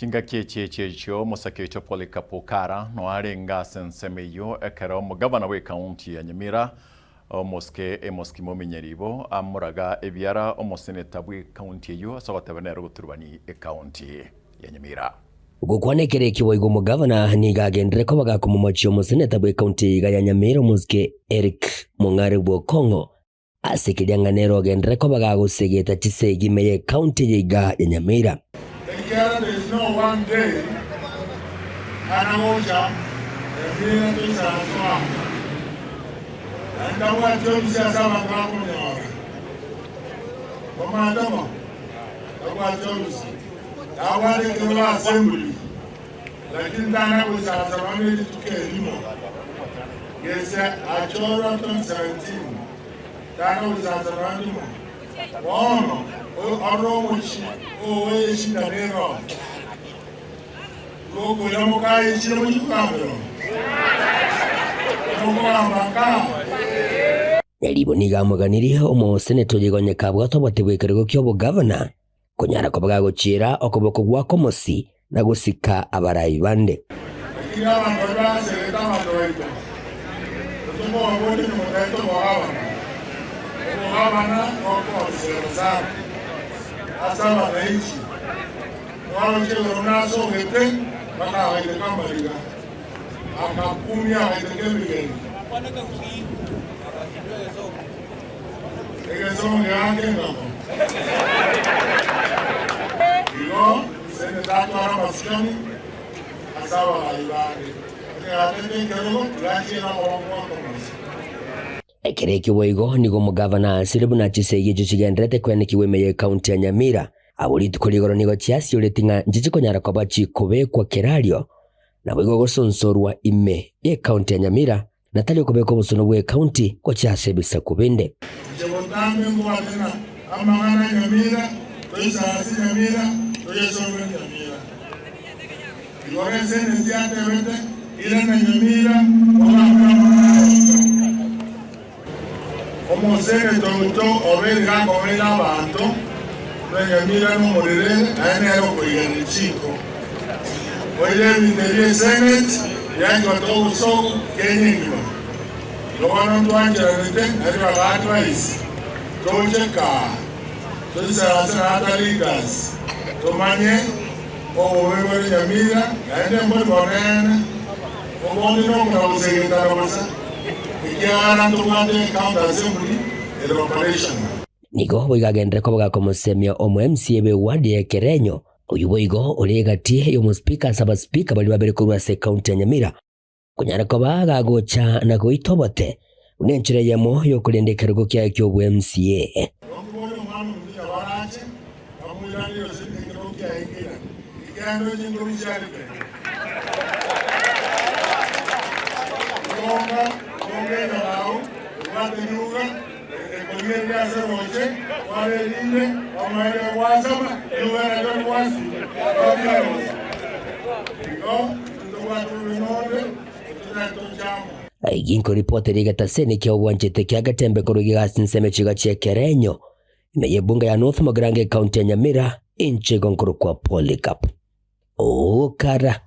Chingaki echi echi echio omosake oito Polycarp Okara noe arenge ase ensemo eyio ekero omogavana bw'ecounty ya Nyamira omosike Amos Kimomi Nyaribo amoraga ebiara omoseneta bw'ecounty eyio ase ogoteba nere ogoturubani ecounty ya Nyamira. Gokwana ekero ekio boigo omogavana nigo agenderere koba gakomomochia omoseneta bw'ecounty eyio iga ya Nyamira omosike Eric Mong'are bw'Okong'o Ase keria ng'a nere ogenderere koba gagosegeta chisegi ime y'ecounty eye iga ya Nyamira. Ekiagera there is no one day ana gocha Nyamira toisaranse amo, naende tabwati obisi ase abanto bakomonyora. Omanyete mo? Tabwati obisi. Nabwate ekerogo assembly, lakini tana goisaransa nonya ne rituko erimo. Gese achorwa 2017, tana goisaransa nonya rimo. Bono orore omochie oo eshinda nero, igo okoira mokaye echire mochie kogambera oo? Mokogamba nka? Nyaribo nigo amoganirie omoseneta oyo igo onye kabwate obote bw'ekerogo ki'obogavana Konyara koba gagochiera okoboko gwa komosi na gosika abarai bande. Lakini abanto baria baseegete abanto baito, totokobaboria nyuma taete obogabana. Obogabana nokoonsera sana ase abananchi. Mwaroche igoro nasogete mpaka agaiteka amariga, akakumia agaiteka emigeni. Egesomo geake engako. Igo sende tatwara amasikani ase abarai bande. Onye gatete ekerogo, tigachiera okoboko gwa komosa. Ekero ekio boigo nigo omogavana aasire buna chisegi echio chigendererete koenekigwa ime y'ecounty ya Nyamira. Abwo rituko rigoro nigo chiasioreti ng'a nchichikonyara koba chikobekwa kerario, naboigo gosonsorwa ime y'ecounty ya Nyamira na tari okobeka obosono bw'ecounty gochia ase ebisaku binde. Inche botambe nkobate ng'a amang'ana a Nyamira toisaranse Nyamira toyesomere Nyamira. Igoro eseneti yatebete irana Nyamira ogambe amang'ana ayaito. Omoseneta oito obeire gakomeire abanto buna Nyamira nomorere naye nere okoigana richiko. Oire ebinto ebi eseneti yanchwate obosoku Kenya engima. Igo bono ntwancheranete naende baba advice toche kaa toisaranse na other leaders tomanye obobe bore Nyamira naende mbori bonene obondi nokona gosegetana bosa ekiagera ntobwate county assembly ere operational. Nigo boigo agenderere koba gakomosemia omo MCA bwe ward ya Ekerenyo, oyio boigo ore egati y'omospika ase abaspika baria babere korwa ase ecounty ya Nyamira, konyara koba gagocha na goita obote buna enchera eyemo y'okorenda ekerogo kiaye ki'obo MCA. Nokobori omwana omonto yabarache, bamoiranerie ase ekerogo kiaye nkeira, ekiagera ndoche nkorusia are kere. Tonga, tonga enyarau, ebwate riuga, ekorigereria ase roche, twara erinde, bamaere gwasama, riuga nario rigwasire, totiga roche. Igo intwe tobwate bobe nonde, totari toche amo. Eki nkoripotera egetaseni kia obwanchete kia Getembe korwa egasi ensemo chiga chi'ekerenyo ime y'ebunge ya North Mugirango ecounty ya Nyamira, inche igo nkorokwa Polycarp Okara.